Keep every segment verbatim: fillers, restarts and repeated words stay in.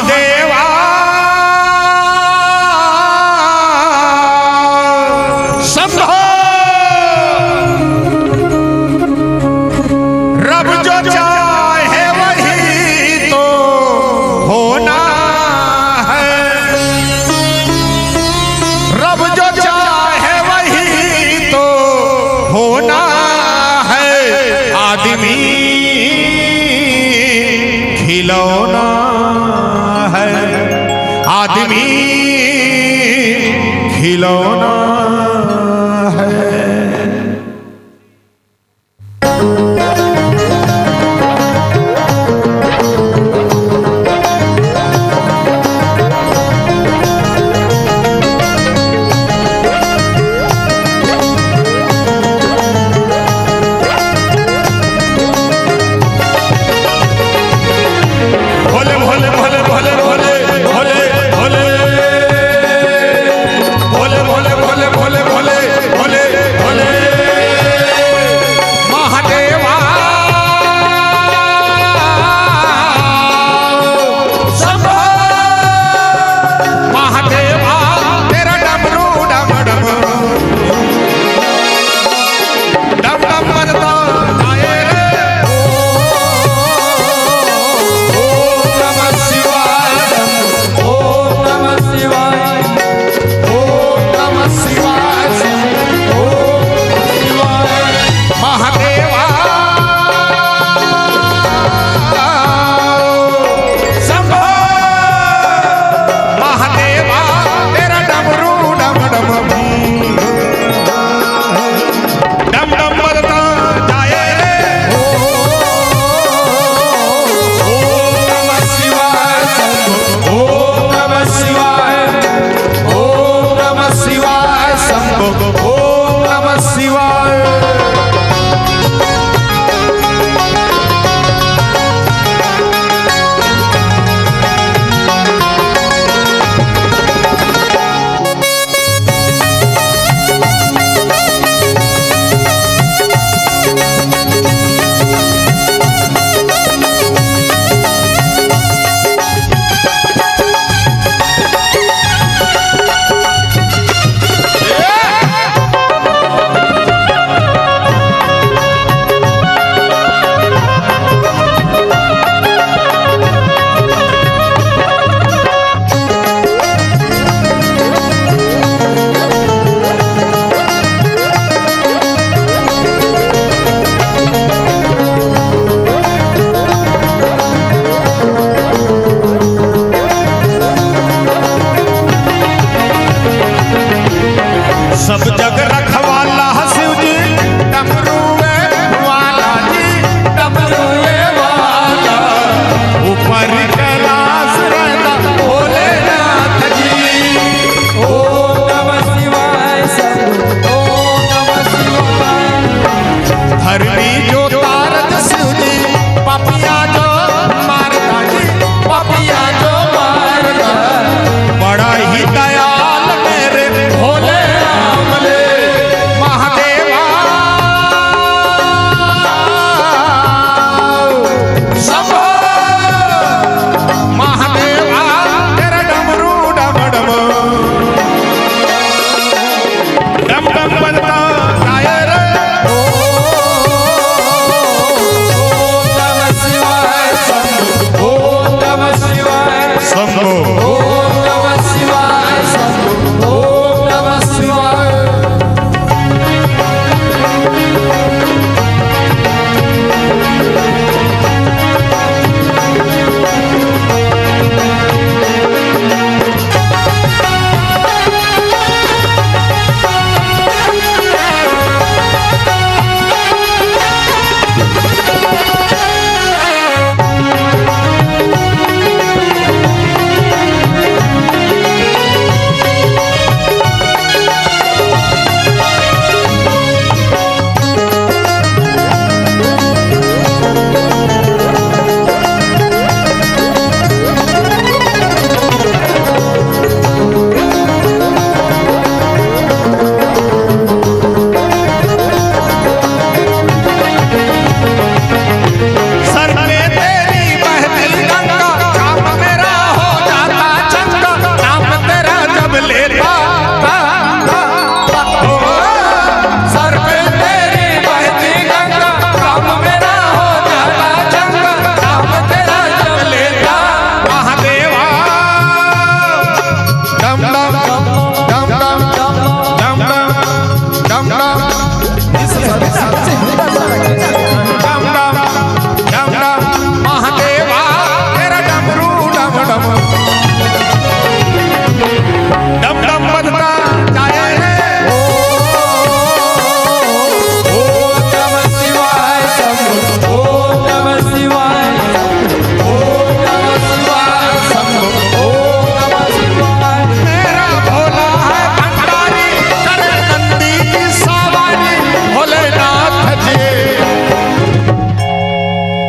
देवा शंभो। रब जो चाहे वही तो होना है, रब जो चाहे वही तो होना है। आदमी खिलौना है, आदमी खिलौना है। भोले, भोले, भोले, भोले, भोले, भोले, भोले, भोले, भोले, भोले, भोले, भोले,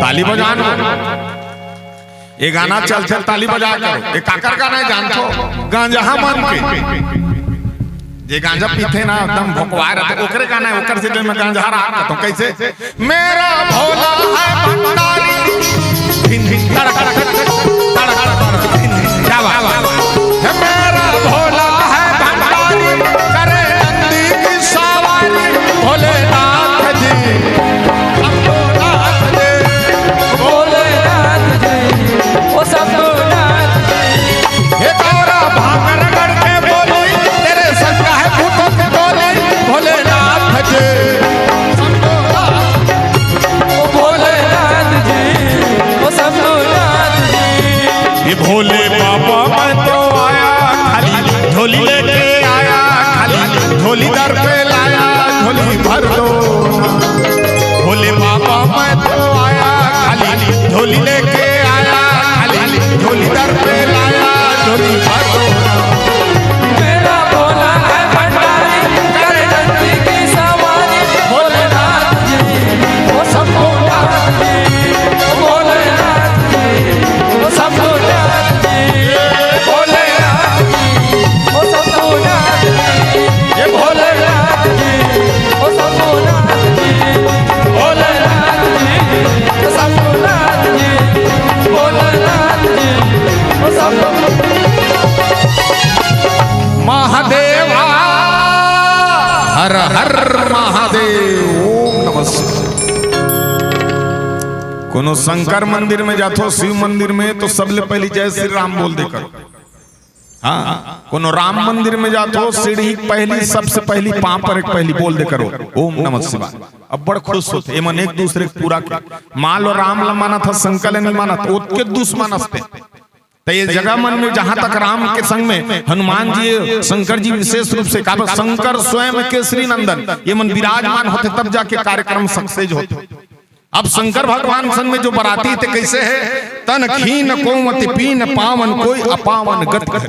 ताली बजान। ये गाना चलथे, ताली बजाय करो। ये काकर गाना हे जानथो? गांजहा मन के। जे गांजा पीथे ना, एकदम भोकवाय रहिथे, ओकरे गाना हे, ओकर से मैं गांजहा राग करथों। कैसे? मेरा भोला है भंडारी, धिन धिन तड़क तड़क तड़क तड़क, धिन धिन। क्या बात? हे मेरा भोला है भंडारी, करे नंदी की सवारी, भोलेनाथ जी, शंभुनाथ जी, भोलेनाथ जी, ओ शंभुनाथ जी। हे गौरा भांग रगड़ के बोली, तेरे संग है भूतों की टोली, भोलेनाथ जी, शंभुनाथ। ओ भोलेनाथ जी, ओ शंभुनाथ जी। ये भोले बाबा मैं तो आया खाली, झोली लेके आया खाली, झोली दर पे लाया, झोली भर दो ना। भोले बाबा मैं तो आया खाली, झोली लेके आया खाली, झोली दर पे लाया, झोली भर दो ना। मेरा भोला है भंडारी, कर नंदी की सवारी, भोलेनाथ जी, ओ शंभुनाथ जी, ओ भोलेनाथ जी, ओ शंभुनाथ जी, भोलेनाथ जी, ओ शंभुनाथ जी, ये भोलेनाथ जी, ओ शंभुनाथ जी, भोलेनाथ जी, ओ शंभुनाथ जी, भोलेनाथ जी, ओ शंभुनाथ। महादेवा, हर हर महादेव, ओम नमः शिवाय। कोनो शंकर मंदिर में जाथो, शिव मंदिर में, तो सबले पहली जय श्री राम बोल दे करो। हाँ, कोनो राम मंदिर में जाथो, सीढ़ी पहली, सबसे पहली पांव पर एक पहली बोल दे करो, ओम नमः शिवाय। अब्बड़ खुश होथे, एमन एक दूसरे के पूरा के। मान लो राम ल मानत ह, शंकर ल नहीं मानत, ओतके दुश्मन असते। त ये जगह मन में जहां तक राम के संग में हनुमान जी, शंकर जी विशेष रूप से, काबर शंकर स्वयं केसरी नंदन, ये मन विराजमान होथे, तब जाके कार्यक्रम सक्सेस होथे। अब शंकर भगवान संग में जो बराती थे, कैसे हे? तन खीन कोमति पीन पावन, कोई अपावन गति घटी।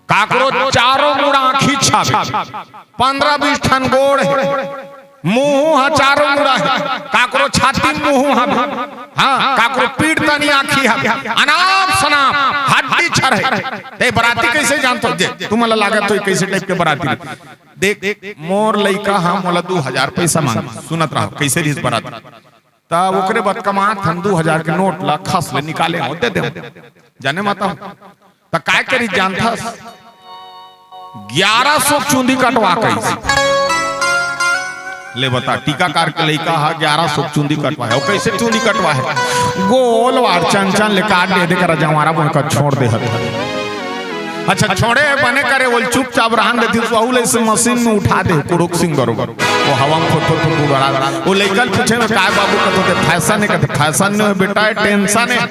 काकरो चारों मुड़ा आँखी छाबे, पंद्रह बीस ठन गोड़ हे, मुंह ह चारों मुड़ा हे, काकरो छाती मुंह ह, हाँ, काकरो पीठ तनी आँखी ह, अनाप शनाप हड्डी छर हे। ते बराती कैसे जानथो? जे तुमन ला लागत होही कैसे टाइप के बराती। देख, मोर लइका ह मोला दू हजार पैसा मांगे, सुनत रहो, कैसे रिहिस बराती। त ओकरे बाद कमात हन दू हजार के नोट ला खस ले निकाले हो, दे दे हो। जाने माता हो। त काय करी जानथस? ग्यारह सौ चूंदी कटवा कइस। ले बता, टीकाकार के लइका हा ग्यारह सौ चूंदी कटवा हे। अउ कैसे चूंदी कटवा हे? गोल वार चन चन ले काट दे, दे कर जवारा बोन कर छोड़ दे हत। अच्छा, छोड़े बने करे, बोल चुपचाप रहन देती, तो अउ ले से मशीन में उठा दे, कुड़ुक सिंह बरोबर। वो हवा में फुट फुट फुट उड़ा। वो लइका ल पूछे में, "काय बाबू?" कहते, "फैशन हे।" कहते, "फैशन नहीं हे बेटा, ये टेंशन हे।"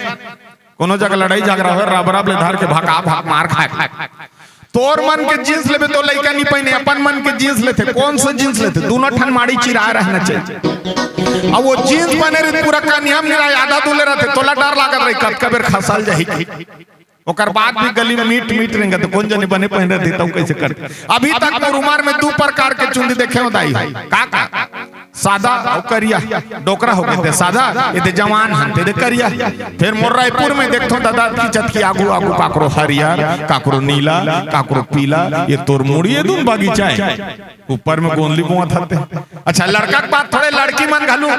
कोनो जगह लड़ाई झगड़ा होय, रबरब ले धर के भका भक मार खाय। तोर मन के जींस लेबे तो लइका नहीं पहिने, अपन मन के जींस लेथे। कौन सा जींस लेथे? दोनों ठन माड़ी चिराए रहना चाहिए। अब वो जींस पहने रही, पूरा का नियम निराय आधा दूले रहथे, तोला डर लागत रही, कतका बेर खसल जाही। ओकर बाद भी गली में मीट मीट रेंगत, कौन जनी बने पहने रही, तब कैसे करते? अभी तक मोर उमर में दू प्रकार के चुंदी देखे हो दाई, का का? सादा अउ करिया। डोकरा हो गे ते सादा, ये ते जवान हन ते दे करिया। फिर मोर रायपुर में देखथो दादा, की चतकी आगू आगू काकरो हरियर, काकरो नीला, काकरो पीला, ये तोर मुड़ी ये दून बगीचा हे। ऊपर में गोंदली बोआ था ते। अच्छा, लड़का के बात थोड़े, लड़की मन घलू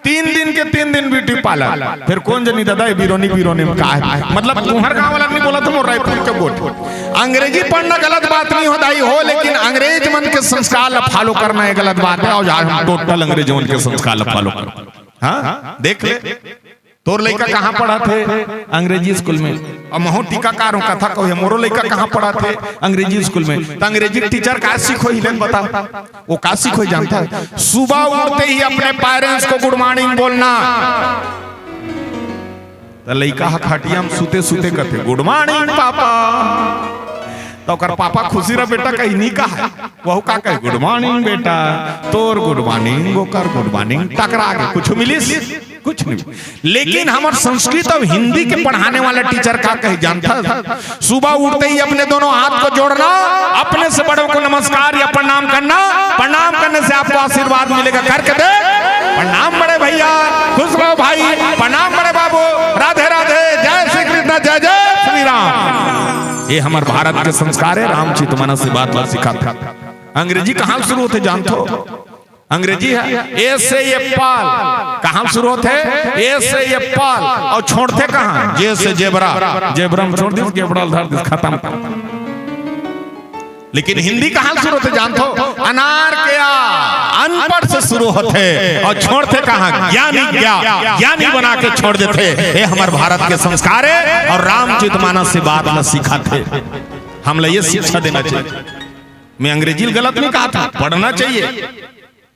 तीन दिन के तीन दिन ब्यूटी पार्लर। फिर कौन जनी दादा, ये बिरोनी, बिरोनी में का हे? मतलब तुम्हर गांव वाला नहीं बोला, तुम रायपुर के गोठ। अंग्रेजी पढ़ना गलत बात नहीं हो दाई हो, लेकिन अंग्रेज मन के संस्कार ला फॉलो करना ये गलत बात हे। अउ आज हम टोटल अंग्रेज मन के संस्कार ला फॉलो कर, हाँ, देख ले, तोर लइका कहाँ पढ़त हे? अंग्रेजी स्कूल में। अब महू टीकाकार हूँ, कथा कहूँ, मोरो लइका कहाँ पढ़त हे? अंग्रेजी स्कूल में। त अंग्रेजी टीचर का सीखोही, लेन बता, वो का सीखोही जानता हे? सुबह उठते ही अपने पेरेंट्स को गुड मॉर्निंग बोलना। त लइका ह खटिया में सुते सुते कथे, "गुड मॉर्निंग पापा।" त ओकर पापा खुशी रह, "बेटा कहीं नहीं कहा है।" वहू का कहे, "गुड मॉर्निंग बेटा।" तोर गुड मॉर्निंग, ओकर गुड मॉर्निंग, टकरा गे, कुछ मिलिस? कुछ नहीं। लेकिन हमर संस्कृत अउ हिंदी के पढ़ाने वाला टीचर का कहे जानता है? सुबह उठते ही अपने दोनों हाथ को जोड़ना, अपने से बड़ों को नमस्कार या प्रणाम करना, प्रणाम करने से आपको आशीर्वाद मिलेगा। करके दे प्रणाम बड़े भैया, खुश रहो भाई, ये हमर भारत के संस्कार हे, रामचित मानस ये बात ला सिखाथे। अंग्रेजी कहाँ शुरू होथे जानथो? अंग्रेजी हे A से apple, कहाँ शुरू होथे? A से apple, अउ छोड़थे कहाँ? J से zebra, zebra में छोड़ दिस, zebra धर दिस, खतम। लेकिन हिंदी कहाँ शुरू होथे जानथो? अनार के आ, अनपढ़ से शुरू होथे अउ छोड़थे कहाँ? ज्ञानी, ज्ञा, ज्ञानी बना के छोड़ देथे। ये हमर भारत के संस्कार हे अउ रामचित मानस ये बात ला सिखाथे। हमला ये शिक्षा देना चाहिए। मैं अंग्रेजी गलत नहीं कहा था, पढ़ना चाहिए,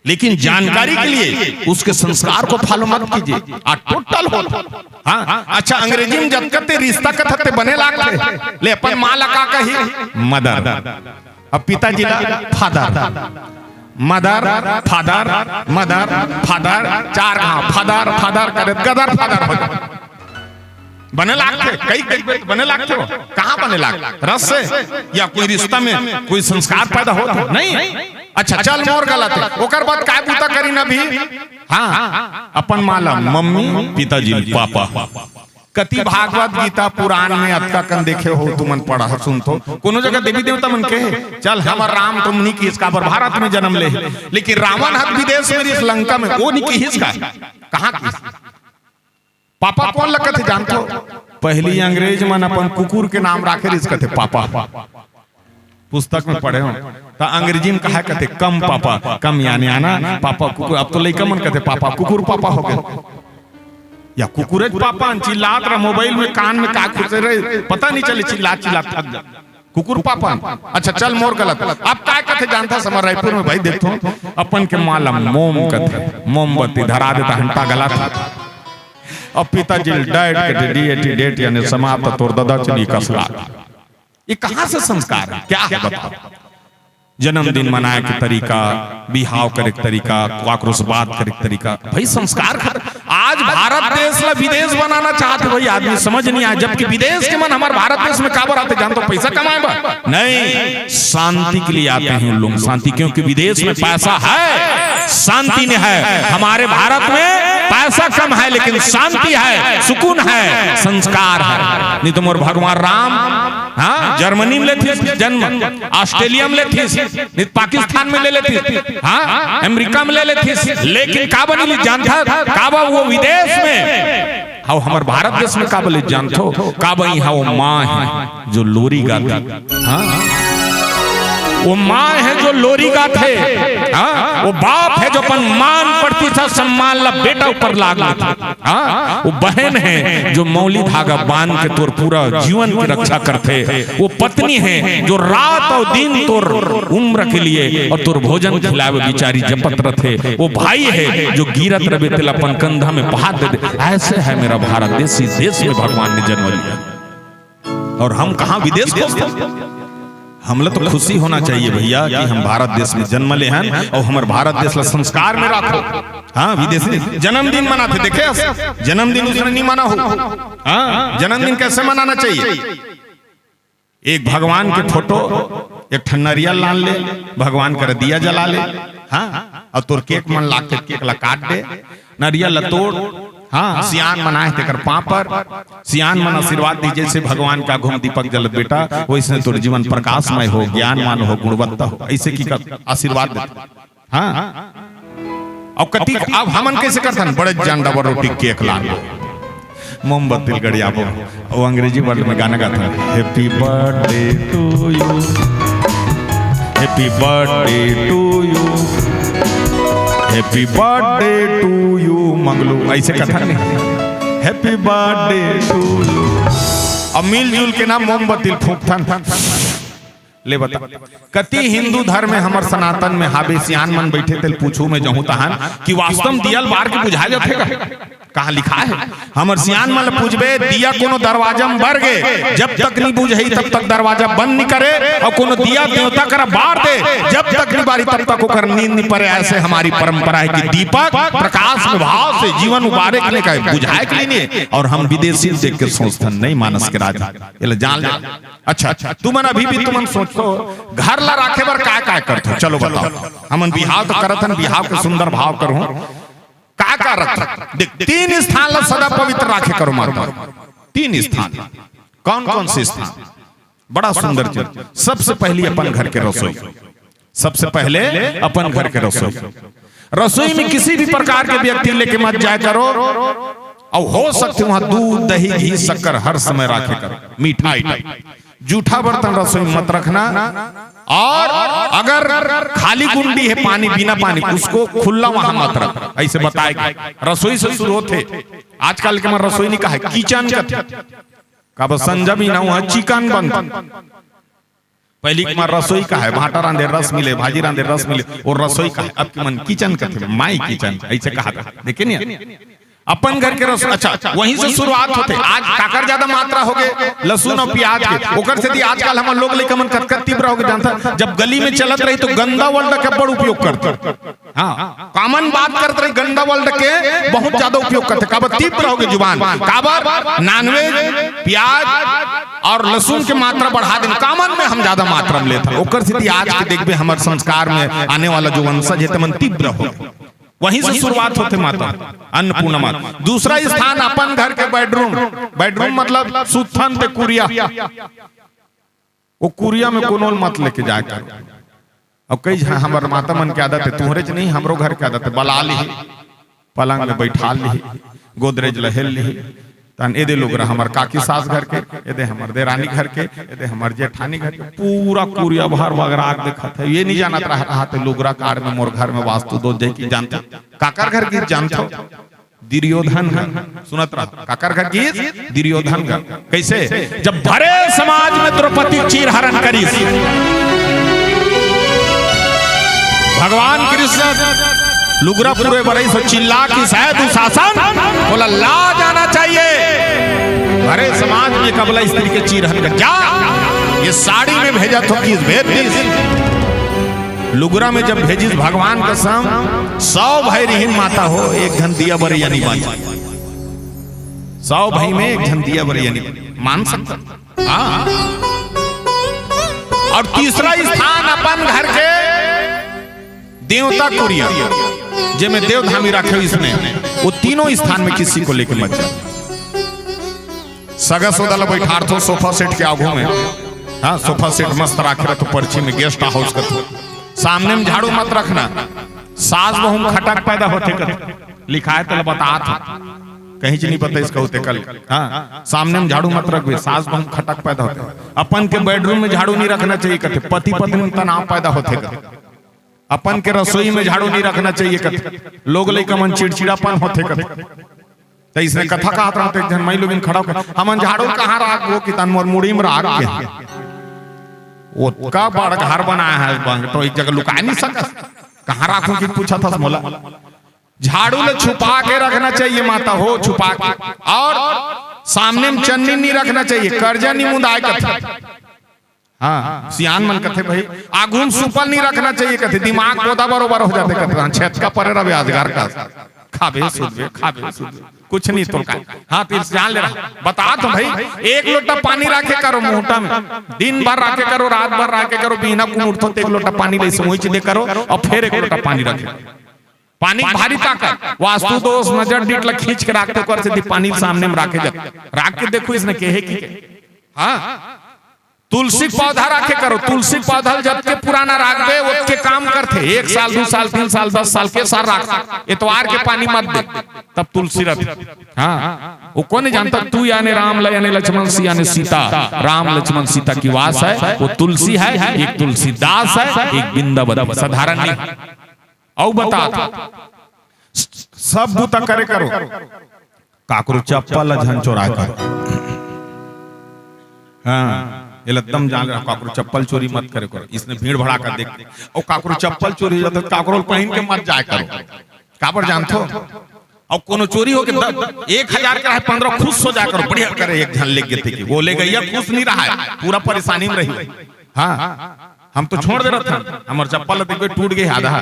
लेकिन जानकारी के लिए उसके संस्कार को follow मत कीजिए। आ total हो। हाँ, अच्छा, अंग्रेजी में जतका ते रिश्ता कथते बने लागथे, ले अपन माँ ला का कही? Mother। अब पिताजी ला father। Mother, father, mother, father, चार घाव father, father करे गदर father हो जाए। बने लागथे, कई, कई बेर बने लागथे हो। कहाँ बने लाग? रस से? या कोई रिश्ता में कोई संस्कार पैदा होत हे? नहीं। अच्छा, चल मोर गलत हे। ओकर बाद काय बूता करिन अभी? हाँ, अपन माँ ला मम्मी, पिताजी ला पापा। कति भागवत गीता पुराण में अतका कन देखे हो तुमन, पढ़ा सुनथो। कोनो जगह देवी देवता मन कहे, "चल हमर राम तो नहीं किहिस, काबर भारत में जन्म ले।" लेकिन रावण हर विदेश में रिहिस, लंका में, वो नहीं किहिस का? कहाँ किहिस? पापा कोन ला कथे जानथो? पहिली अंग्रेज मन अपन कुकुर के नाम राखे रिहिस, कथे पापा। पुस्तक में पढ़े हो त अंग्रेजी में कहा कथे, "कम पापा।" कम यानी आना, पापा कुकुर। अब तो लइका मन कथे, "पापा कुकुर पापा हो गे।" या कुकुरे पापा चिल्लात रह, मोबाइल में कान में का घुसे रहे, पता नहीं चले, चिल्लात चिल्लात थक जा। कुकुर पापा। अच्छा, चल मोर गलत। अब काय कथे जानथस, हमर रायपुर में भाई देखथो, अपन के माँ ला मोम कथे, मोमबत्ती धरा देता, घंटा गलत। अब पिताजी ल डैड कथे, D A T, date यानी समाप्त, तोर ददा चली कसला। ये कहाँ से संस्कार हे? क्या हे बताओ? जन्मदिन मनाए के तरीका, बिहाव करे के तरीका, काकरो से बात करे के तरीका, भाई संस्कार खत्म। आज भारत देश ला विदेश बनाना चाहथे भाई, आदमी समझ नहीं आए, जबकि विदेश के मन हमर भारत देश में काबर आथे जानथो? पैसा कमाए बर नहीं, शांति के लिए आते हैं उन लोग, शांति, क्योंकि विदेश में पैसा है, शांति नहीं है। हमारे भारत में पैसा कम है लेकिन शांति है, सुकून है, संस्कार है। नहीं तो मोर भगवान राम, हाँ, जर्मनी में लेथिस जन्म, ऑस्ट्रेलिया में लेथिस, नहीं तो पाकिस्तान में ले लेथिस, हाँ, अमेरिका में ले लेथिस, लेकिन काबर नहीं जानथस? काबर वो विदेश में, हाँ, हमर भारत देश में काबर ले जानथो? काबर इहाँ वो माँ हे जो लोरी गाथे, हाँ, वो माँ हे जो लोरी गाथे, हाँ, वो बाप हे जो अपन मान प्रतिष्ठा सम्मान ला बेटा ऊपर लाद लेथे। हाँ, वो बहन हे जो मौली धागा बांध के तोर पूरा जीवन की रक्षा करथे। वो पत्नी हे जो रात अउ दिन तोर उम्र के लिए अउ तोर भोजन खिलावे बिचारी जपत रथे। वो भाई हे जो गिरत रबे तेला अपन कंधा में पहात दे दे। ऐसे है मेरा भारत देश, इस देश में भगवान ने जन्म लिया। अउ हम कहाँ विदेश खोजथन? हमला तो खुशी होना चाहिए भैया कि हम भारत देश में जन्म ले हन अउ हमर भारत देश ला संस्कार में राखो। हाँ, विदेशी जन्मदिन मनाथे, देखे हस? जन्मदिन उसने नहीं मना हो। हाँ, जन्मदिन कैसे मनाना चाहिए? एक भगवान के फोटो, एक ठन नरियल लान ले, भगवान कर दिया जला ले, हाँ, अउ तोर केक मन लागथे, केक ला काट दे, नरियल ला तोड़, हाँ, सियान मन आए तेकर पाँव पर, सियान मन आशीर्वाद दी, जैसे भगवान का घूम दीपक जलत बेटा, वैसे तोर जीवन प्रकाशमय हो, ज्ञानवान हो, गुणवत्ता हो, ऐसे की कर आशीर्वाद दे। हाँ, अब कतिक, अब हमन कैसे करथन? बड़े जान डबल रोटी केक लान लो, मोमबत्ती गड़ियाबो, वो अंग्रेजी वर्ड में गाना गाथन, Happy birthday to you, happy birthday to you, happy birthday to you Manglu, ऐसे कथन नहीं, Happy birthday to you। अब मिलजुल के ना मोमबत्ती फूंकथन। ले बता, कति हिंदू धर्म में हमर सनातन में हाबे सियान मन बैठे तेल पूछू में जहूं तहान कि वास्तव में दिया ल बार के बुझा जाथे का? कहाँ लिखा है? हमर सियान मन ल पूछबे, दिया कोनो दरवाजा में बर गे, जब तक नहीं बुझही तब तक दरवाजा बंद नहीं करे, अउ कोनो दिया देवता करा बार दे, जब तक नहीं बारी तब तक ओकर नींद नहीं परे। ऐसे हमारी परंपरा है कि दीपक प्रकाश में भाव से जीवन उबारे के लिए कहे, बुझाए के लिए नहीं। अउ हम विदेशी देख के सोचथन, नहीं मानस के राजा, ये ले जान ले। अच्छा, तुमन अभी भी तुमन सोचथो, घर ला राखे बर काय काय करथो? चलो बताओ, हमन बिहाव तो करत हन, बिहाव के सुंदर भाव करहूं, का का रख? देख, तीन स्थान ला सदा पवित्र राखे करो माता। तीन स्थान। कौन कौन से स्थान? बड़ा सुंदर चीज। सबसे पहली अपन घर के रसोई, सबसे पहले अपन घर के रसोई। रसोई में किसी भी प्रकार के व्यक्ति लेके मत जाया करो, और हो सकते वहां दूध, दही, घी, शक्कर हर समय रखे करो, मिठाई। जूठा बर्तन रसोई में मत रखना। और अगर खाली कुंडी है, पानी, बिना पानी, उसको खुला वहां मत रख। ऐसे बताए कि रसोई से शुरू होते। आजकल के मन रसोई नहीं कहा है, किचन कथे। काबर संजा भी ना हुआ, चिकन बनता। पहली के मन रसोई कहा है, भाटा रांधे रस मिले, भाजी रांधे रस मिले, और रसोई कहा है। अब के मन किचन कथे, माई किचन, ऐसे कहा था। देखे नहीं? अपन घर के रसोई, अच्छा, वहीं से शुरुआत होते। आज काकर ज्यादा मात्रा हो गए लहसुन और प्याज के, ओकर सेती आजकल हमर लोग लइका मन कतका तीव्र हो गए, जानता? जब गली में चलत रही तो गंदा वर्ड के बड़ उपयोग करते। हाँ, कॉमन बात करत रही, गंदा वर्ड के बहुत ज्यादा उपयोग करते। काबर? तीव्र हो गए जुबान। काबर? नॉनवेज, प्याज और लहसुन के मात्रा बढ़ा देन, कॉमन में हम ज्यादा मात्रा में लेते हैं। ओकर सेती आज के देखबे, हमर संस्कार में आने वाला जो वंशज है, तेमन तीव्र हो। वहीं से शुरुआत होते माता, अन्नपूर्णा माता। दूसरा स्थान अपन घर के बेडरूम। बेडरूम मतलब सुत्थन ते कुरिया। वो कुरिया में कोनो ल मत लेके जाए कर। अब कई झन हमर माता मन के आदत है, तुहरे च नहीं, हमरो घर के आदत है, बला लिही, पलंग में बैठा लिही, गोदरेज ल हेल लिही। तहन एदे लुगरा हमर काकी सास घर के, एदे हमर देरानी घर के, एदे हमर जेठानी घर के, पूरा कुरिया भर बगराक देखत है। ये नहीं जानत रह, रहा ते लुगरा काड़ में मोर घर में वास्तु दोष जाय कि जानते। काकर घर गिस जानथो? दुर्योधन घर। सुनत रहा, काकर घर गिस? दुर्योधन घर। कैसे? जब भरे समाज में द्रौपदी चीरहरण करिस, भगवान कृष्ण लुगरा पुरे बरइस चिल्ला कि शायद दुशासन, बोला लाज आना चाहिए। भरे समाज में कबला स्त्री के चीरहरण कर जा, ये साड़ी में भेजा थो किस भेज दिस। लुगरा में जब भेजिस भगवान कसम, सौ भाई रिहिन माता हो, एक घन दिया बरइया नहीं बांचे। सौ भाई में एक घन दिया बरइया नहीं मान सकता। हाँ। और तीसरा स्थान अपन घर के देवता कुरिया, जेमे देवधामी राखे इसने, वो तीनों स्थान में किसी को लेके मत जाओ। सगा सोदा ला बैठारथो सोफा सेट के आगू में। हाँ, सोफा सेट मस्त राखे रह तो पर्ची में गेस्ट हाउस कथो। सामने में झाड़ू मत रखना, सास बहू में खटक पैदा होथे कथो। लिखाए तो बतात हो, कहीं च नहीं पता इसका होते कल। हाँ, सामने में झाड़ू मत रखबे, सास बहू में खटक पैदा होथे। अपन के बेडरूम में झाड़ू नहीं रखना चाहिए कथे, पति पत्नी में तनाव पैदा होथे कथे। अपन के रसोई में झाड़ू नहीं रखना चाहिए कथे, लोग लइका मन चिड़चिड़ापन होथे कथे। त इसने कथा कहत रहत एक झन माई लोगिन खड़ा होके, "हमन झाड़ू कहाँ राखबो?" कि तन मोर मुड़ी में राख के। ओतका बड़ घर बनाए हे बंग, तो एक जगह लुकाए नहीं सकस। कहाँ राखूं कि पूछत हस मोला। झाड़ू ल छुपा के रखना चाहिए माता हो, छुपा के। और सामने में चन्नी नहीं रखना चाहिए, कर्जा नहीं मुंदाए कथे। हाँ, सियान मन कथे भाई, आगू में सुपल नहीं रखना चाहिए कथे, दिमाग पोदा बरोबर हो जाथे कथे, हाँ, छेद का परे रहे अजगर का, खाबे सुतबे, खाबे सुतबे, कुछ नहीं तोर का। हाँ, तीर जान ले रहा, बतात हो भाई, एक लोटा पानी राखे करो मुहटा में, दिन भर राखे करो, रात भर राखे करो, बिहना कुन उठथो त एक लोटा पानी ले समोइच दे करो और फिर एक लोटा पानी रखे। पानी के भारी ताकत, वास्तु दोष, नजर डीठ ला खींच के राखथे, ओकर सेती पानी सामने में राखे जाथे। राख के देखो इसने केहे कि के। हाँ, तुलसी के पौधा राखे करो, तुलसी के पौधा ल जतके पुराना राखबे, ओतके काम करथे। एक साल, दू साल, तीन साल, दस साल के सार राख, एतवार के पानी मत दे, तब तुलसी रथे। हाँ, वो कोन जानता, तू याने राम ला याने लक्ष्मण से याने सीता, राम लक्ष्मण सीता की वास है, वो तुलसी है, एक तुलसीदास है, एक वृंदावन, साधारण नहीं। अउ बता, सब बूता करे करो, काकरो चप्पल ला झन चोराए करो। हाँ, ये एकदम जान रहा, काकरो चप्पल चोरी मत करे करो। इसने भीड़ भड़ाका देख के, और काकरो चप्पल चोरी हो जाता, तो काकरो पहन के मत जाए करो। काबर जानथो? और कोनो चोरी हो के द-, एक हजार का है, पन्द्रह खुश हो जाए करो, बढ़िया करे, एक झन ले गए थे कि वो ले गया, खुश नहीं रहा है, पूरा परेशानी में रही। हाँ, हम तो छोड़ दे रहा था, हमार चप्पल देखबे टूट गए आधा,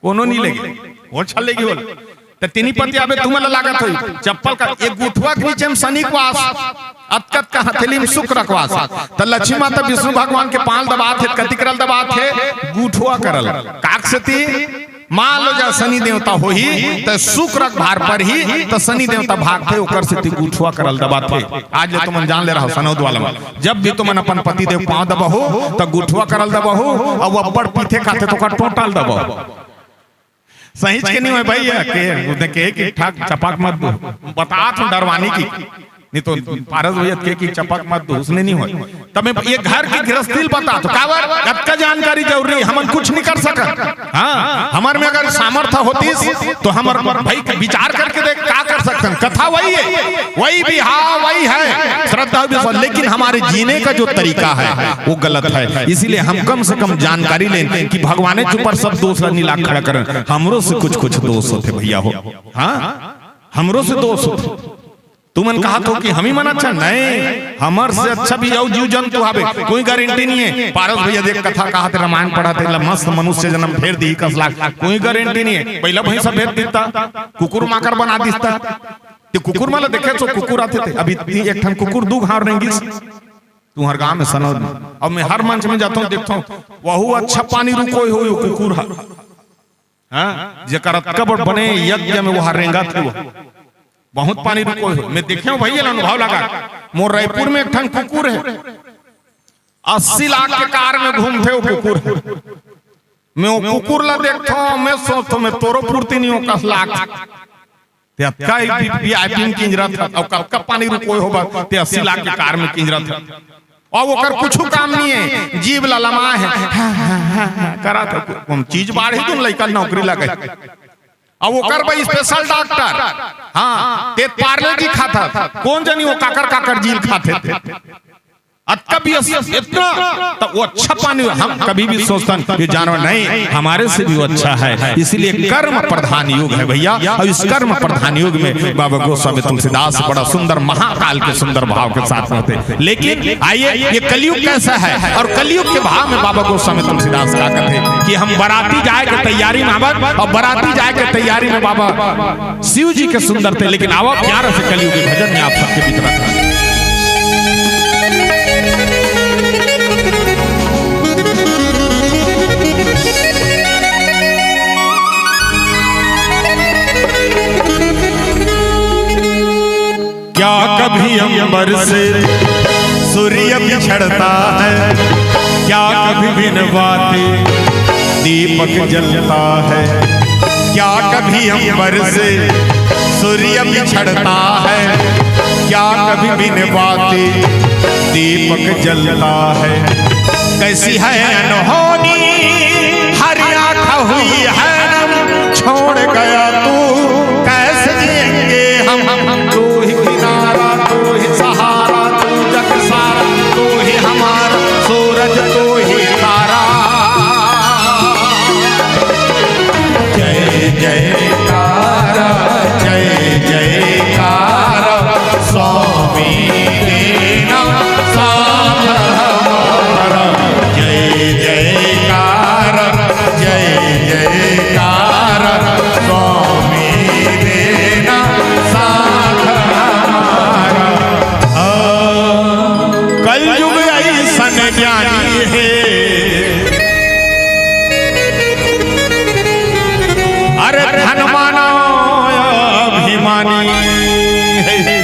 कोनो नहीं लेगे, वो छल लेगी बोल। त तीनी पति आबे तुमन ला लागत होई, चप्पल का एक गुठवा के नीचे में शनि के वास, अतकत का हथेली में शुक्र के वास। त लक्ष्मी माता विष्णु भगवान के पांव दबात हे, कति करल दबात हे, गुठवा करल। काक सेती मान लो, जा शनि देवता होही, त शुक्र के भार परही, त शनि देवता भागथे, ओकर सेती गुठुआ करल दबाथे। आज ले तुमन जान ले रहो, सनौद वाला मन, जब भी तुमन अपन पति देव पाँव दबाहू, त गुठुआ करल दबाहू, अउ अब्बड़ पीथे खाथे, त ओकर टोंटा ल दबाहू। सहीच के नहीं होय भैया, के, उसने कहे कि ठाक चपाक मत दो। बतात हूँ डरवानी की, नहीं तो पारस भैया के कि चपक मत दो, उसने नहीं होय। तब मैं ये घर की गृहस्थी ल बतात हूँ, काबर? अतका जानकारी जरूरी, हमन कुछ नहीं कर सकत। हाँ, हमर में अगर सामर्थ्य होतीस, तो हमर भाई विचार करके देख, का कर सकथन। कथा वही है, वही भी, हाँ, वही है, श्रद्धा विश्वास, लेकिन हमारे जीने का जो तरीका है, वो गलत है। इसीलिए हम कम से कम जानकारी लें कि भगवाने के ऊपर सब दोष ला नी ला खड़ा करन, हमरो से कुछ, कुछ दोष होथे भैया हो। हाँ, हमरो से दोष होथे। तुमन कहत हो कि हम ही मन अच्छा, नहीं, हमर से अच्छा भी अउ जीव जंतु हावे, कोई गारंटी नहीं है। पारस भैया देख कथा कहत हे, रामायण पढ़त हे, ला मस्त मनुष्य जन्म फेर दी कस लाग, कोई गारंटी नहीं है। पहला भैंसा भेज दिता, कुकुर माकर बना दिता। ते कुकुर मन ला देखे तो कुकुर आथे ते, अभी ती एक ठन कुकुर दू घाव रेंगिस, तुहर गांव में सनौद में। अब मैं हर मंच में जाता हूँ, देखता हूँ, वहू अच्छा पानी रुकोय हो, यो कुकुर हा। हाँ, जेकर अतका बड़ बने यज्ञ में वह रेंगत हे, वह बहुत पानी रुकोय हो। मैं देखे हूँ भैया, अनुभव लगा। मोर रायपुर में एक ठन कुकुर है, अस्सी लाख के कार में घूमथे वो कुकुर है। मैं वो कुकुर ला देखथों, मैं सोचथों, मैं तोरो फुर्ती नहीं हो कस लाख। ते अतका ही वी आई पी में किंजरत हे, अउ कतका पानी रुकोय होबा, ते अस्सी लाख के कार में किंजरत हे। अउ ओकर कुछु काम नहीं है, जीभ ललमाए हे, करत हे, कोन चीज बाढ़ही तुम लइका नौकरी लगे। अउ ओकर बर स्पेशल डॉक्टर, हाँ, ते पार्ले जी खात हे, कोन जनी वो काकर काकर जील खाथे ते। अतका भी अस-, इतना तो वो अच्छा पानी, हम कभी भी सोचतन ये जानवर नहीं, हमारे से भी वो अच्छा है। इसीलिए कर्म प्रधान युग है भैया, और इस कर्म प्रधान युग में बाबा गोस्वामी तुलसीदास बड़ा सुंदर महाकाल के सुंदर भाव के साथ होते। लेकिन आइए, ये कलयुग कैसा है, और कलयुग के भाव में बाबा गोस्वामी तुलसीदास का कहते हैं कि हम बराती जाए के तैयारी में आवत, और बराती जाए के तैयारी में बाबा शिव जी के सुंदर थे, लेकिन आवा प्यार से कलयुगी भजन में आप सबके बीच रखना। क्या कभी अंबर से सूर्य बिछड़ता है? क्या कभी बिन बाती दीपक जलता है? क्या कभी अंबर से सूर्य बिछड़ता है? क्या कभी बिन बाती दीपक जलता है? कैसी है अनहोनी, हर आँख हुई है नम, छोड़ गया तू, कैसे जिएंगे हम? तू ही किनारा, तू ही सहारा, तू जग सारा, तू ही हमारा सूरज, तू ही तारा। जय जयकारा, जय जयकारा, स्वामी देना साथ हमारा। जय जयकारा, जय जयकारा, स्वामी देना साथ हमारा। आ, कलयुग अइसन ज्ञानी हे, अरे धन मानो अभिमानी हे।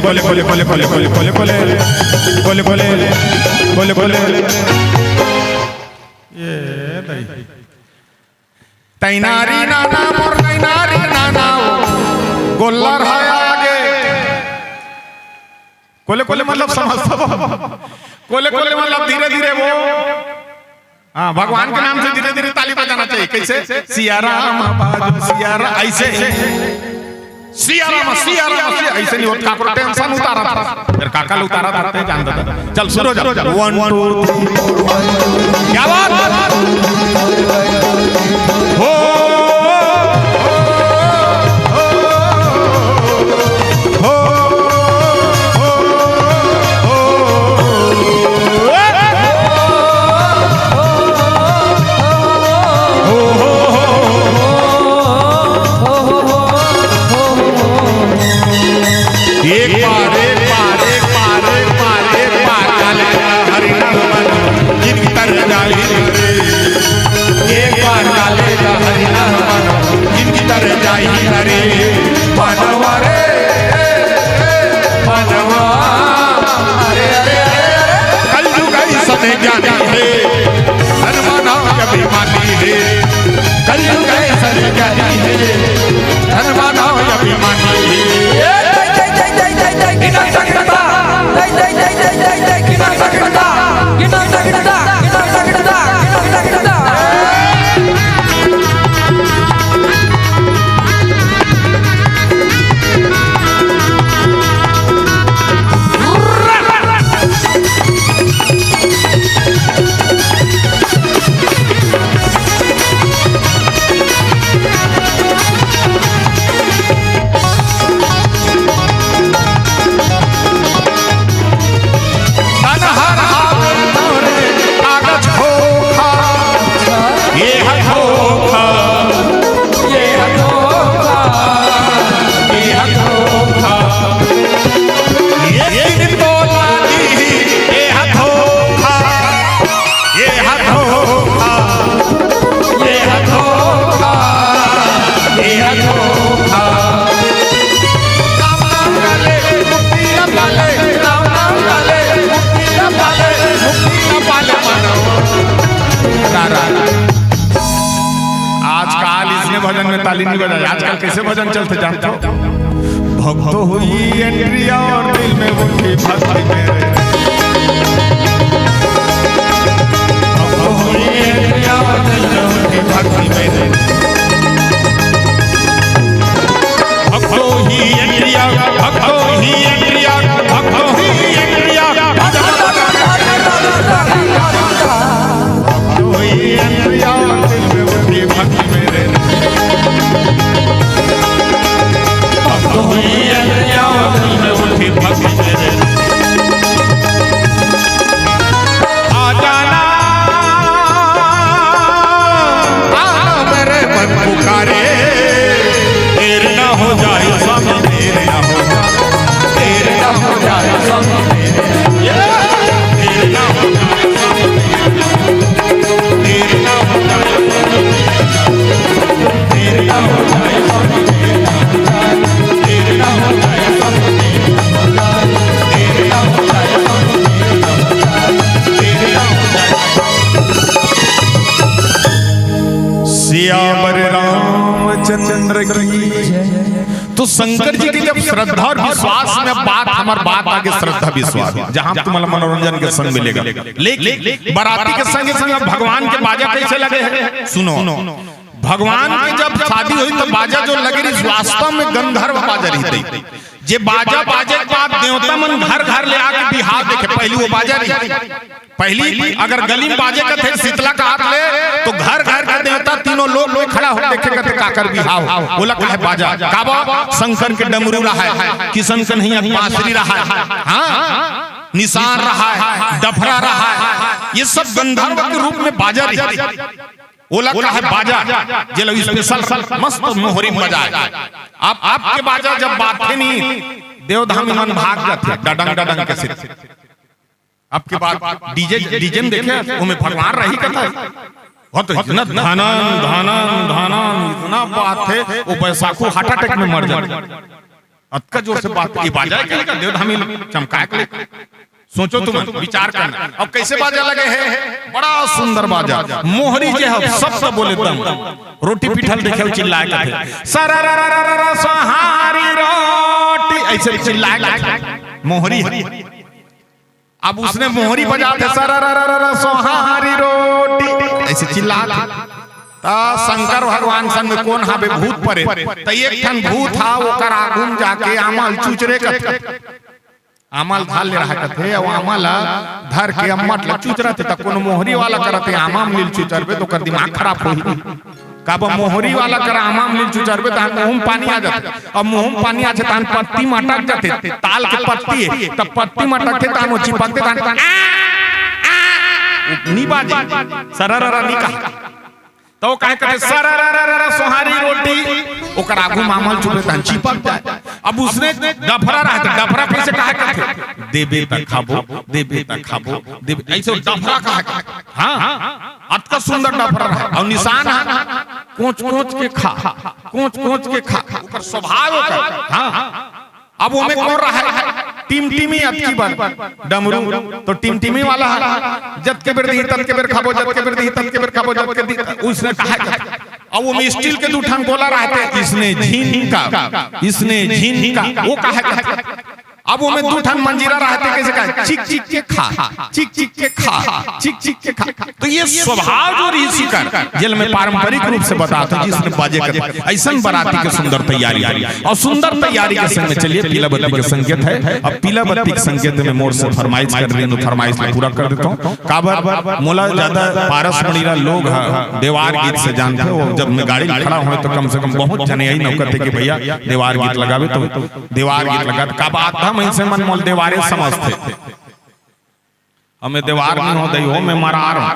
कोले कोले कोले कोले कोले कोले कोले कोले कोले कोले कोले कोले। ये दई। तैनारी नाना मोर तैनारी नाना, गोल्लर है आगे। कोले कोले मतलब समझ सब। कोले कोले मतलब धीरे धीरे वो। हाँ, भगवान के नाम से धीरे धीरे ताली बजाना चाहिए। कैसे? सिया राम बाजो सिया राम, ऐसे। सिया राम, सिया राम, सिया, ऐसे नहीं होता। काकरो टेंशन उतारा था, फिर काका उतारा था, ते जान दादा। चल शुरू हो जा। One two three. क्या बात? हो, हो, हो, हो। एक बार, एक बार, एक बार, एक बार, एक बार, काले हरि नाम मन जिनकी तर जाही रे। एक बार काले हरि नाम मन जिनकी तर जाही रे। मानवा रे, मानवा। अरे, अरे, अरे, अरे। कलयुग ऐसन ज्ञानी है, धन मानव अभिमानी है। कलयुग ऐसन ज्ञानी है, धन मानव अभिमानी है। ताली नहीं बजाए। आजकल कैसे भजन चलथे जानथो? भक्तों हुई एंट्री और दिल में उठी भक्ति मेरे। भक्तों हुई एंट्री और दिल में उठी भक्ति मेरे। भक्तों ही एंट्री, भक्तों ही एंट्री, भक्तों ही एंट्री। भक्तों ही एंट्री और दिल में उठी भक्ति मेरे। भक्तों ही एंट्री और दिल में उठी भक्ति मेरे। आ जाना, आना मेरे मन पुकारे। देर ना हो जाए स्वामी, देर ना हो जाए, देर ना हो जाए स्वामी, देर ना हो जाए स्वामी, देर ना हो जाए स्वामी, देर ना हो जाए स्वामी, देर ना हो जाए स्वामी, देर ना हो जाए स्वामी, देर ना हो जाए स्वामी, देर ना हो जाए। सियावर रामचंद्र की जय। तो शंकर जी के जब श्रद्धा और विश्वास में बात, हमार बात आगे श्रद्धा विश्वास, जहां तुम्हारा मनोरंजन के संग मिलेगा, लेकिन बाराती के संग संग अब भगवान के बाजा कैसे लगे हैं, सुनो। भगवान के जब शादी हुई तो बाजा जो लगे रही, वास्तव में गंधर्व बाजा रही थी। जे बाजा बाजे के बाद देवता मन घर घर ले आके बिहाव देखे, पहली वो बाजा रही। पहली अगर गली में बाजे कथे शीतला का हाथ ले, तो घर घर के देवता तीनों लोग में खड़ा होके देखे कथे काकर बिहाव, ओला काहे बाजा। काबर? शंकर के डमरू रहा है, किशन कन्हैया के बांसुरी रहा है, हाँ, निशान रहा है, डफरा रहा है, ये सब गंधर्व के रूप में बाजा रही। ओला काहे बाजा, जे लोग स्पेशल मस्त मोहरी बजाए। आप, आपके बाजा जब बाजथे नहीं, देवधामी मन भाग जाथे, डडंग डडंग के सिर। आपके बाद डीजे, डीजे में देखे, ओमे भगवान रही कथा। बहुत इतना धनन, धनन, धनन, इतना बात है, वो बैसाखू हार्ट अटैक में मर जाए। अतका जोर से बात, ये बाजा है क्या का? देवधामी चमकाए के लिए। सोचो तुम, विचार करना। अब कैसे बाजा लगे है? बड़ा सुंदर बाजा। मोहरी जे है, सब तो बोले दम। रोटी पिठल देखे, चिल्लाए कथे, "सरा रा रा रा रा रा, सोहारी रोटी", ऐसे चिल्लाए कथे। मोहरी है। अब उसने मोहरी बजाथे, "सरा रा रा रा रा, सोहारी रोटी", ऐसे चिल्लाथे। त शंकर भगवान संग में कोन हाबे? भूत परे। त एक ठन भूत हा, ओकर आगू म जाके आमा ल चुचरे कथे। आमा ल धर ले रहा कथे, अउ आमा ल धर के अम्मट ल चुचरथे, त कोनो मोहरी वाला करथे, आमा म लील चुचरबे त ओकर दिमाग खराब होही। काबर मोहरी वाला कर आमा म लील चुचरबे, तहन मुंह म पानी आ जाथे। अब मुंह म पानी आथे, तहन पत्ती म अटक जाथे, ताल के पत्ती हे, त पत्ती म अटकथे, तहन वो चिपकथे, तहन आ, आ, वो नी बाजे, सरररा नी कहा। त वो काहे कथे, "सररररर सोहारी रोटी", ओकर आगू म आमा ल चुपे, तहन चिपक जाए। अब उसने डफरा रहा, त डफरा कैसे काहे कथे, "देबे त खाबो, देबे त खाबो, देबे", ऐसे डफरा काहे कथे? हाँ, अतका सुंदर डफरा रहा। अउ निशान है, कोच कोच के खा, कोच कोच के खा, ओकर स्वभाव ओकर। हाँ, अब ओमे कोन रहा है? टिमटिमी अतकी बन, डमरू तो टिमटिमी वाला है, जतके बेर दिही ततके बेर खाबो, जतके बेर दिही ततके बेर खाबो, जतके दिही, उसने कहा है। अब ओमे स्टील के दू ठन गोला रहथे, इसने झिन का, इसने झिन का, वो कहा है। अब ओमे दू ठन मंजीरा रहथे, कैसे कहा, चिक चिक के खा, चिक चिक के खा, चिक चिक के खा। तो ये स्वभाव जो ऋषि कर, जेल में पारंपरिक रूप से बताथे, जिसने बाजे कर, ऐसन बराती के सुंदर तैयारी करी। अउ सुंदर तैयारी के संग में चलिए, पीला बत्ती के संकेत है। अब पीला बत्ती के संकेत में मोर से फरमाइश करे रहिन, फरमाइश ला पूरा कर देथंव। काबर मोला ज्यादा पारस मणिरा लोग ह देवार गीत से जानथे। वो जब मैं गाड़ी में खड़ा हों त कम से कम बहुत झने अइनव कथे कि भैया देवार गीत लगाबे, त देवार गीत लगा। काबर आधा मइनसे मन मोला देवारे समझथे। अउ मैं देवार नइ हों दई हो, मैं मरार हों।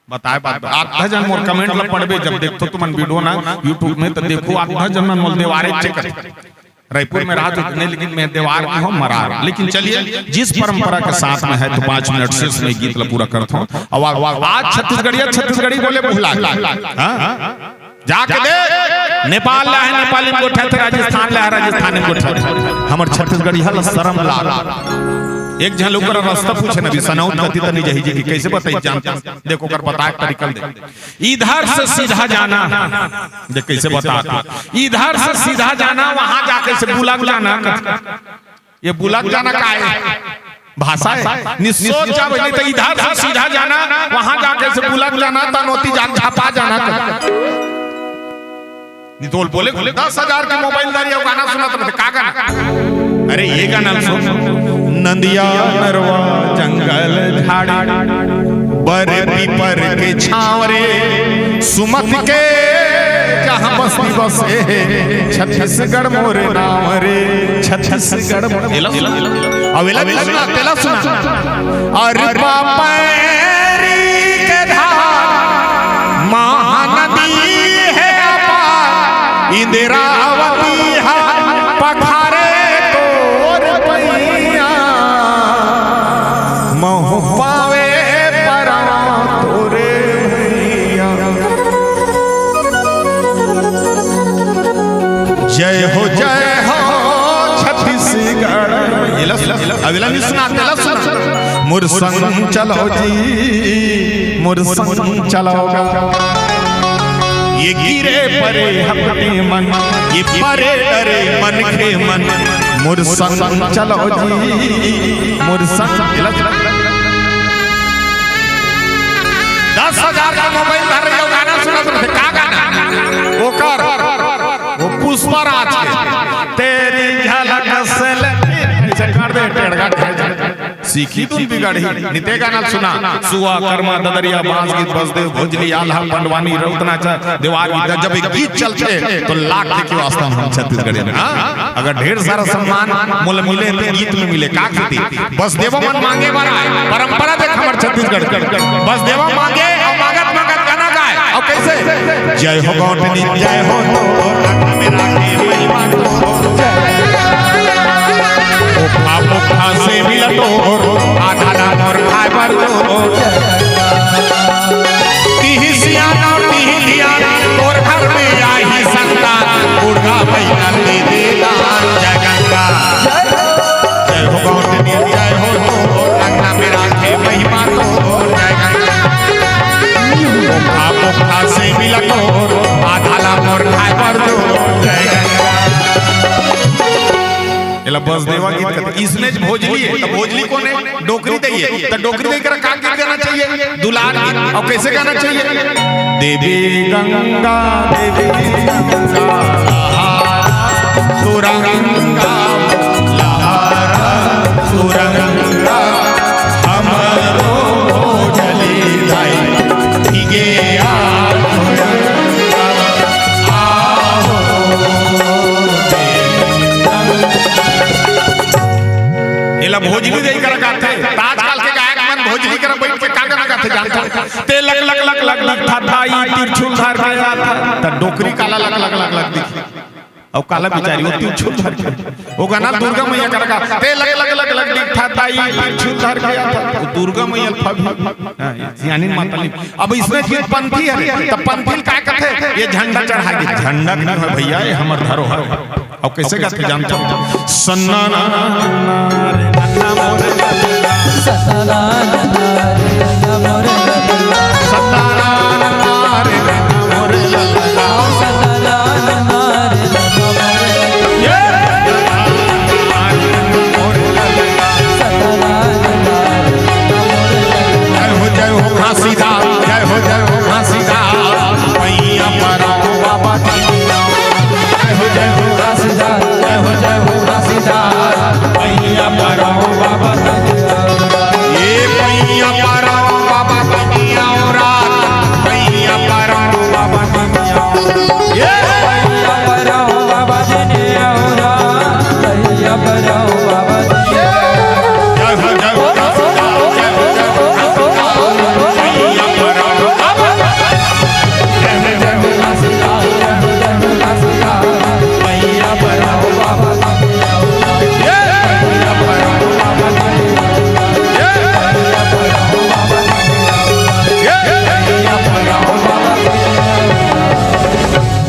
बताए बात, आधा झन मोर comment ला पढ़बे, जब देखथो तुमन video ना YouTube में, त देखो आधा झन मन मोला देवारे चेक करथे। रायपुर में रहत हों, लेकिन मैं देवार नइ हों, मरार। लेकिन चलिए, जिस परंपरा के साथ में है, तो पाँच मिनट से इसमें गीत ला पूरा करथंव। अउ आ-, आज छत्तीसगढ़िया छत्तीसगढ़ी बोले भुला गे। हाँ? जाके देख, नेपाल ला है, नेपाली में गोठियाथे, राजस्थान ला है, राजस्थानी में गोठियाथे। हमर छत्तीसगढ़िया ला शरम लाग। एक झन ओकर रास्ता पूछे न, अभी सनौत कति तनी जही जी कि कैसे बताई जानता। देखो, ओकर बताए के तरीका ल देख। इधर से सीधा जाना, देख कैसे बता। इधर से सीधा जाना, वहां जाके से बुलक जाना। ये बुलक जाना का है? भाषा है। निसोच जाबे, नहीं तो इधर से सीधा जाना, वहां जाके से बुलक जाना, तनोती जान छपा जाना। नहीं तो बोले, दस हजार के मोबाइल धरे अउ गाना सुनत रहिथे, का गाना? अरे ये गाना ल सुन। नंदिया नरवा जंगल झाड़ी, बर पीपर के छांव रे, सुमत के जहां बस्ती बसे हे, छत्तीसगढ़ मोर नांव रे, छत्तीसगढ़ मोर। एला सुन, अब एला भी सुना, तेला सुना। अरे बापरी के धार महानदी हे अपार, इंदिरावती हा पखारे तोर पैया, महू पावे पराव तोरे भैया। जय हो, जय हो छत्तीसगढ़। एला सुन, अब एला नहीं सुना, तेला सुना। मोर संग चलो जी, मोर संग चलो। ये गिरे परे हपटे मन, ये परे डरे मनखे मन, मोर संग चलो जी, मोर संग। एला सुना। दस हजार का मोबाइल धरे अउ गाना सुनत रहिथे, का गाना? ओकर, वो पुष्पा राज के, तेरी झलक से ले, ऐसे कर दे, टेढ़ा कर दे। सीखी धुन बिगड़ही, नहीं ते गाना सुना। सुआ, करमा, ददरिया, बांस गीत, बसदेव, भोजली, आल्हा, पंडवानी, रउत नाचा, देवार गीत, जब एक गीत चलथे, तो लाख के वास्ता हम छत्तीसगढ़ी में, हाँ? अगर ढेर सारा सम्मान मोला मिले, तो गीत में मिले, का खेती? बसदेवा मन मांगे बर आए, परंपरा देख हमर छत्तीसगढ़ के। बसदेवा मांगे अउ मांगत मांगत गाना गाए। अउ कैसे? जय हो गौटनी, जय हो तो, हाथ में राखे महिमा तो। ओ बाप, ओ बाप से मिला तो, आधा ला मोर खाए बर तो। तिही सियान अउ तिही धियान, तोर घर में आही संतान, बुढ़ा बैठल दे दे दान। जय गंगा, जय हो गौतमी, जय हो तो, अंगना में राखे महिमा तो, जय गंगा। पोखा, पोखा से मिला तो, आधा ला मोर खाए बर तो, जय गंगा। एला बसदेवा गीत कथे। इसने भोजली है, तो भोजली कोन है? डोकरी दई है। तो डोकरी दई करा का गीत गाना चाहिए? दुलार गीत। अउ कैसे गाना चाहिए? देवी गंगा, देवी गंगा, लहारा तुरंगा, लहारा तुरंगा, हमरो भोजली दाई, भीगे आ तुरंगा, आहो। एला भोजली दई करा गाथे। त आजकल के गायक मन भोजली करा बैठ के का गाना गाथे जानथव? ते लक लक लक लक लक था दाई, तिरछुल धर के आथा। त डोकरी काला लक लक लक लक दिखी। अउ काला बिचारी वो तिरछुल धर के। वो गाना दुर्गा मैया करा गा। ते लक लक लक लक दिख था दाई, तिरछुल धर के आथा। वो दुर्गा मैया ल फभी। हाँ, ये सियानी माता नहीं। अब इसने चीज पंथी है, त पंथी ल का कथे? ये झंडा चढ़ा के, झंडा नहीं है भैया, ये हमर धरोहर है। अउ कैसे गाथे जानथव? सन्ना ना रे नन्ना मोरे लल्ला। सन्ना ना रे नन्ना मोरे लल्ला। सन्ना ना रे नन्ना मोरे लल्ला। सन्ना ना रे नन्ना मोरे लल्ला। ये जय हो, जय हो घासीदास, जय हो, जय हो घासीदास, पैया पराओ बाबा। जय हो, जय हो घासीदास, जय हो, जय हो घासीदास, पैया पराओ बाबा। ये पैया पराओ बाबा, पैया और रात, पैया पराओ बाबा, पैया। ये पैया पराओ बाबा, पैया और रात, पैया पराओ बाबा।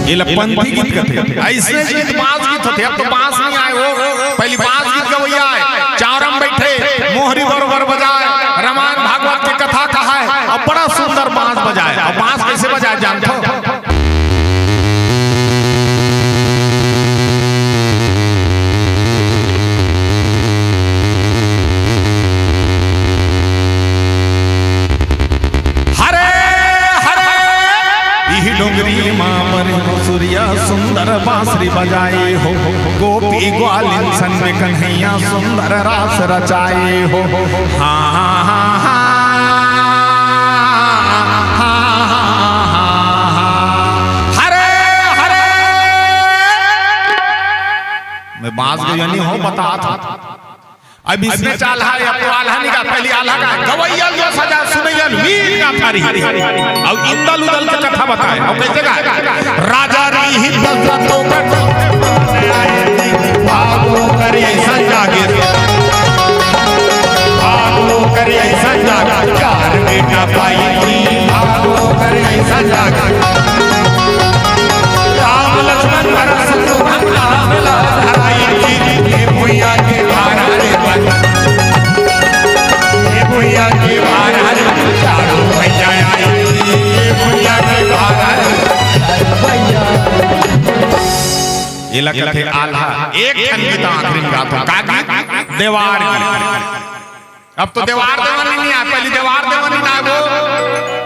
एला पंथी गीत कथे। अइसने गीत बांस गीत होथे, अब तो बांस नहीं आए हो। पहली बांस गीत गवैया आए, चावरा म बैठे, मोहरी बरोबर बजाय, रामायण भागवत के कथा कहय, अउ बड़ा सुंदर बांस बजाय। अउ बांस कइसे बजाय जानथो? हरे हरे, इही डोंगरी मा बरे बसुरिया सुंदर बांसुरी बजाए हो। गोपी ग्वालिन संग में कन्हैया सुंदर रास रचाए हो। हाँ, हाँ, हाँ, हाँ। हरे हरे, मैं बांस गवइया नइ हों, बतात हों। अब इसने चाल है, अब तो आल्हा नइ गा, पहिली आल्हा गा, गवइया ल जो सजा, सुनइया ल वीर गा थारी। अउ इंदल उदल के कथा बताय, अउ कइसे गा? राजा रही दशरथ तो कर भागो करे संजागे, भागो करे संजागे, चार बेटा पाई थी, भागो करे संजागे। राम लक्ष्मण भरत शत्रुघ्न राम लाल धराई थी, ये भुइया के बाहर रे बन, ये भुइया के बाहर रे, चारों भैया आई, ये भुइया के बाहर रे। एला कथे आल्हा। एक ठन गीत आखिरी में गाथों। का गीत? देवार गीत। अब तो देवार देवन्नी नइ आय, पहिली देवार देवन्नी नइ आय वो।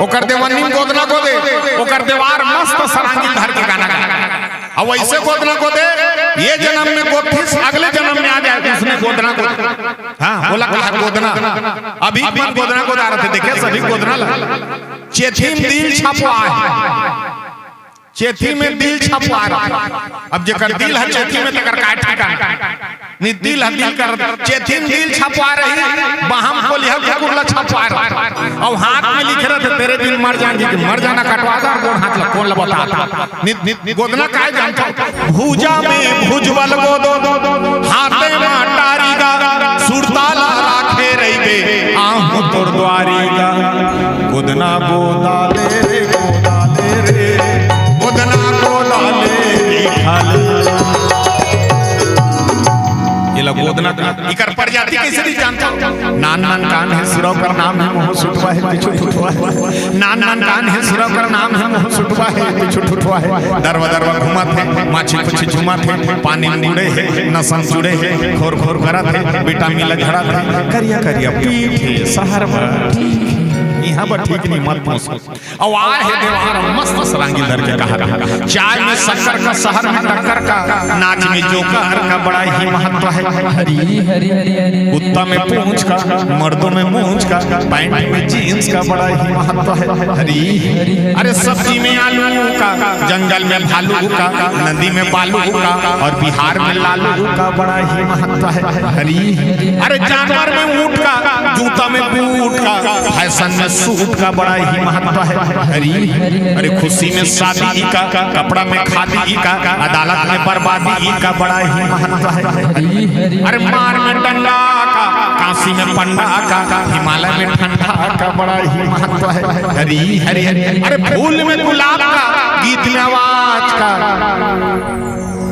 ओकर देवन्नी में गोदना गोदे, ओकर देवार मस्त सरांगी धर के गाना गाय। अब वइसे गोदना गोदे, ये जनम में गोदतिस, अगले जनम में आ जाय, उसने गोदना गोदे। हाँ, ओला कहा गोदना। अभी मन गोदना गोदा रथे, देखे सभी गोदना ला। चेथी में दिल छपवाय। चेथी में दिल छपवाय रथे। अब जेकर दिल ह चेथी में, तेकर काय ठिकाना। नइ, दिल ह दिल कर, चेथी में दिल छपवाय रही, बाहम कोलिहा कुकुर ला छपवाय रथे। अउ हाथ में लिखे रथे, तेरे बिन मर जाएंगे, कि मर जाना कटवा दे, अउ गोड़ हाथ ला कोन ला बता दे। नइ, नइ, गोदना काय जानथो? भुजा में भुजबल गोदो, हाथे में टारी गा, सुरता ला राखे रहिबे, आहूं तोर द्वारी गा। गोदना गोदा ले रे, गोदा ले रे, गोदना गोदा ले रे, खा ले। एला गोदना का, इकर प्रजाति कइसे नइ जानथो? नान नान कान हे, सिरा ओकर नाम हे, मुहूं सुटवा हे, पीछू ठुठवा हे। नान नान कान हे, सिरा ओकर नाम हे, मुहूं सुटवा हे, पीछू ठुठवा हे। दरवा दरवा घूमत हे, माछी कुछी झूमत हे, पानी में उड़े हे, नसम जुड़े हे, खोर खोर करत हे, विटामिन ला झड़त हे, करिया करिया पीठ हे, सहर बर ठीक हे। इहां बर ठीक नइ, मत पूछ। अउ आय हे देवार मस्त सरांगी धर के कहा, चाय में शक्कर का, शहर में टक्कर का, नाच में जोकर का बड़ा ही महत्व हे। हरी हरी हरी हरी। कुत्ता में पूंछ का, मर्दों में मूंछ का, पैंट में जींस का बड़ा ही महत्व हे। हरी हरी। अरे सब्जी में आलू का, जंगल में भालू का, नदी में बालू का, अउ बिहार में लालू का बड़ा ही महत्व हे। हरी। अरे जानवर में ऊंट का, जूता में बूट का, फैशन में सूट का बड़ा ही महत्व हे। हरी। अरे खुशी में शादी का, कपड़ा में खादी का, अदालत में बर्बादी का बड़ा ही महत्व हे। अरे मार में डंडा का, काशी में पंडा का, हिमालय में ठंडा का बड़ा ही महत्व हे। हरी हरी हरी। अरे फूल में गुलाब का, गीत में आवाज का,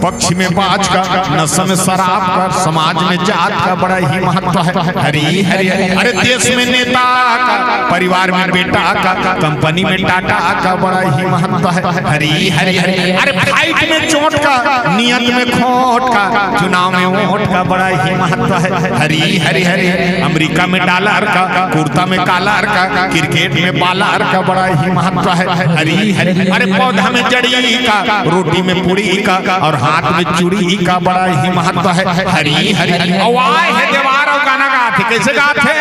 पक्षी में बाज का, नशा में शराब का, समाज में जात का बड़ा ही महत्व हे। हरी हरी हरी। अरे देश में नेता का, परिवार में बेटा का, कंपनी में टाटा का बड़ा ही महत्व हे। हरी हरी हरी। अरे फाइट में चोट का, नियत में खोट का, चुनाव में वोट का बड़ा ही महत्व हे। हरी हरी हरी। अमेरिका में डॉलर का, कुर्ता में कॉलर का, क्रिकेट में बॉलर का बड़ा ही महत्व हे। हरी हरी। अरे पौधा में जड़ी का, रोटी में पूड़ी का, अउ हाथ में चूड़ी का बड़ा ही महत्व हे। हरी हरी। अउ आय हे देवार अउ गाना गाथे, कइसे गाथे?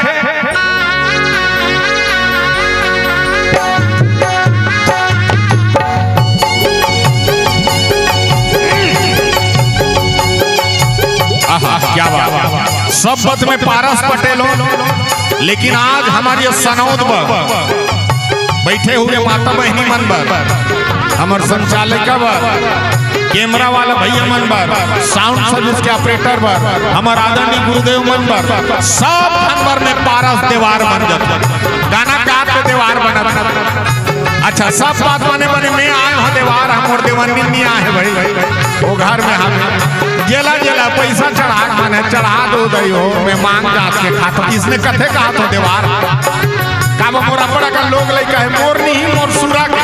आहा, क्या बात। सब पद में पारस पटेल हो, लेकिन आज हमर ये सनौद बर बइठे हुए माता बहिनी मन बर, हमर संचालिका बर, कैमरा वाला भैया मन बर, साउंड सर्विस के ऑपरेटर बर, हमर आदरणीय गुरुदेव मन बर, सब मन बर में पारस देवार बन जाथे। गाना गा के देवार बनत हे। अच्छा, सब बात बने बने, मैं आय हों देवार, हमर देवन्नी नइ आय हे भाई, वो घर में हवे। जेला जेला पइसा चढ़ा के मन हे, चढ़ा दो दई हो, मैं मांग जात के खात हूँ। इसने कथे कहा तो देवार, का वो मोर अब्बड़ अकन लोग लइका हे, मोर नहीं, मोर सुरा के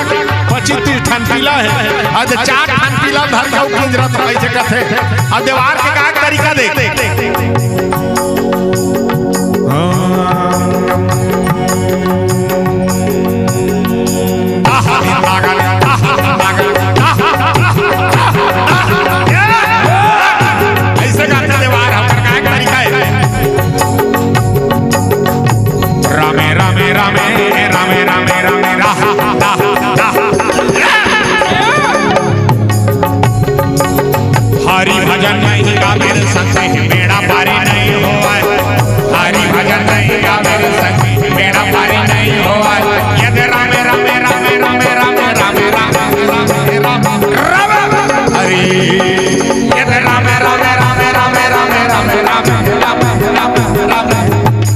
पच्चीस तीस ठन पीला हे। अउ जे चार ठन पीला धर के अउ किंजरत हो, अइसे कथे। अब देवार के का तरीका देख। अइसे गाथे देवार, हमर गायक तरीका हे। रामे, रामे, रामे, रामे, रामे, रामे, राहा, राहा, राहा। हरि भजन नहीं गावे रे संगी, बेड़ा पारी नहीं होवय। हरि भजन नहीं गावे रे संगी, बेड़ा पारी नहीं होवय। यदि रामे, रामे, रामे, रामे, रामे, रामे, रामे, रामे, रामे, रामे, हरि। यदि रामे, रामे, रामे, रामे, रामे, रामे, रामे, रामे, रामे, रामे,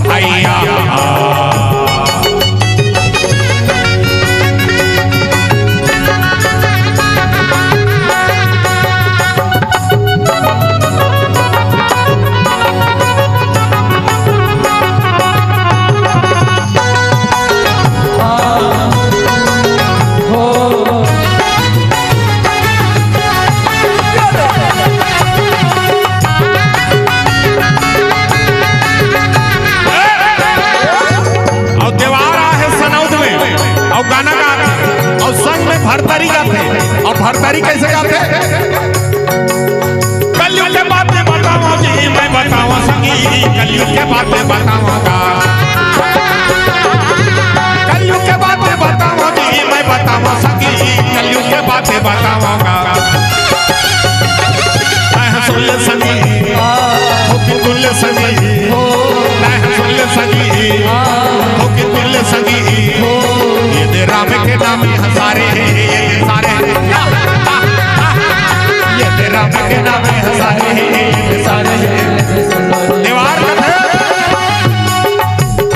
हैया। अउ देवार आहे सनौद में, अउ गाना गाथे, अउ संग में भरतरी गाथे, अउ भरतरी कइसे गाथे? कलयुग के बातें बतावंव जी, मैं बतावंव संगी, कलयुग के बातें बतावंव गा। कलयुग के बातें बतावंव जी, मैं बतावंव संगी, कलयुग के बातें बतावंव गा। तैं ह सुन ले संगी, हो कि सुन ले संगी, तैं ह सुन ले संगी, हो कि सुन ले संगी। यदि राम के नामे हंसारे हे, यदि सारे, यदि राम के नामे हंसारे हे, यदि सारे। देवार कथे।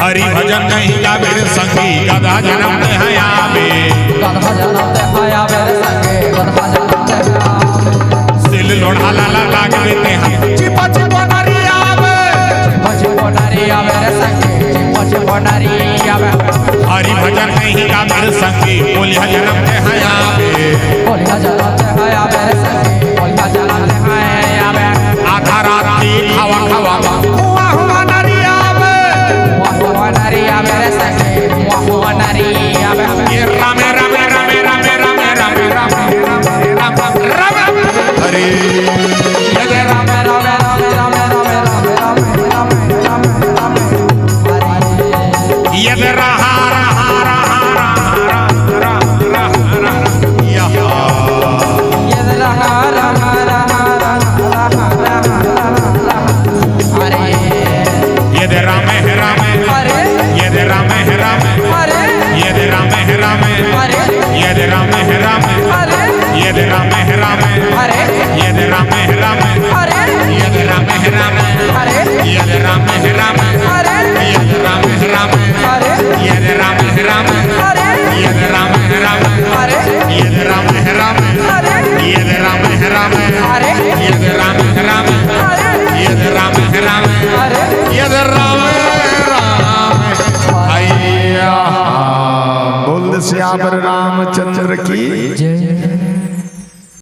हरि भजन नहीं गावे रे संगी, गधा जनम ते ह आवे। गधा जनम ते ह आवे रे संगी, गधा जनम ते ह आवे। सिल लोढ़ा लाला लाग देते हैं। चिपा चिपा नरी आवे। चिपा चिपा नरी आवे रे संगी, चिपा चिपा नरी आवे। हरि भजन नहीं गावे रे संगी, बोलिया जनम ते ह आवे। बोलिया जनम ते ह आवे रे संगी, बोलिया जनम ते ह आवे। आधा रात की खावा खावा। हुआ हुआ नरी आवे। हुआ हुआ नरी आवे रे संगी, हुआ हुआ नरी आवे। ये रामे, रामे, रामे, रामे, रामे, रामे, रामे, रामे, रामे, रामे। हरे। ये रामे, रामे, रामे, रामे, रामे, रामे, रामे, रामे, रामे, रामे। हरे। ये रहा, रहा, रहा, रहा, रहा, रहा, रहा, रहा। ये रहा, रहा, रहा, रहा, रहा, रहा, रहा, रहा। अरे। ये दे राम है राम। अरे। ये दे राम है राम। अरे। ये दे राम है राम। अरे। ये दे राम है राम। अरे। ये दे राम है राम। अरे। ये दे राम है राम। अरे। ये दे राम है राम। अरे। ये दे राम है राम। अरे। ये दे राम है राम। अरे। ये दे राम है राम। अरे। ये दे राम है राम। अरे। ये दे राम है राम। अरे। ये दे राम है राम। अरे। ये दे राम है राम। अरे। ये दे राम है राम। अरे। ये दे राम है राम। हैया। बोल दे सियावर राम।